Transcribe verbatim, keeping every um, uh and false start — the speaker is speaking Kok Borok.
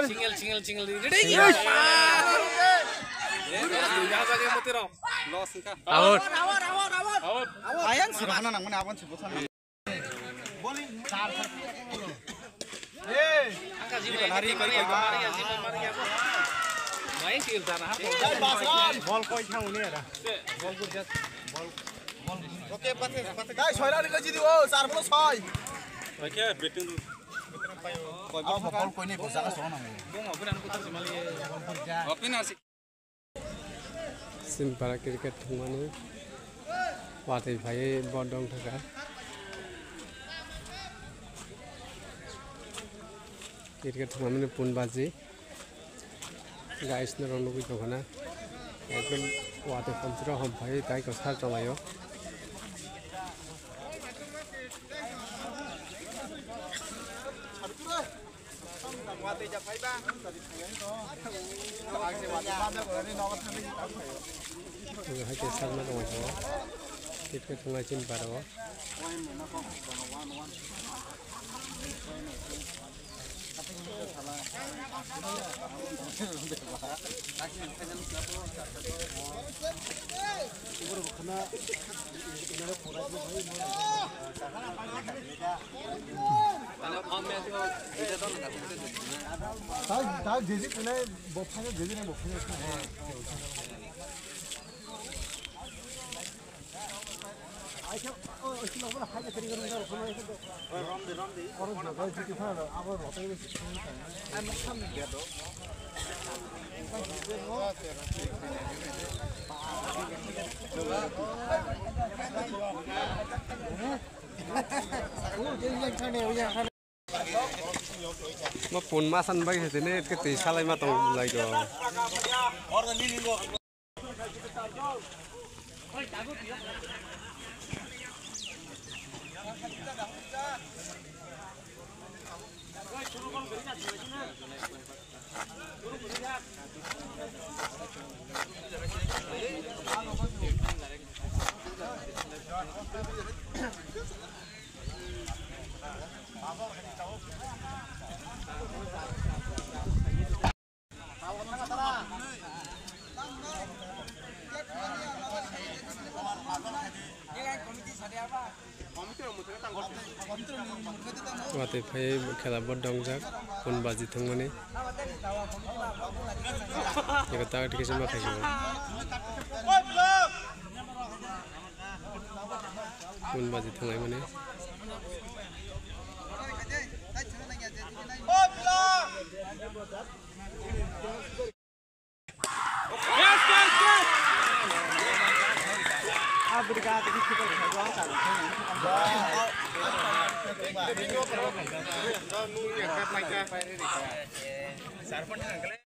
Single, single, single. Ready? Yes. Loss wngkha. Out. Out. Ayang sirokna nangmani abon sirbo sana. Bowling. Hey. Angka jibo, jibo, jibo, jibo, jibo. Main field sana, ha? Ball koi thang uni era. Ball koi just ball. Okay, pate, pate. Dai, soi rani ko jidi o, char polo soi. Oke, batting. Koi ball, ball koi ni, ball jaga song nang. Bung, open an kutar jimali. Open asi. Sinpara cricket thwngmani watwi phaiwi bo dong thaka. Cricket thwngmani pun baji. Guys, norok nugwi tongkha na. Ekdom watwi phamsiro hom phaiwi tai kwchar cholaio. Hai khe sakno tongwi tongo. Cricket thwnglai chini para o. Mo pun ma san bai hete ne ke twi salai ma tong lai do. Watwi phai khela bo dongjak, pun baji thwngmani. Eko tak twi kisa ma khaisio. Pun baji thwnglaimani.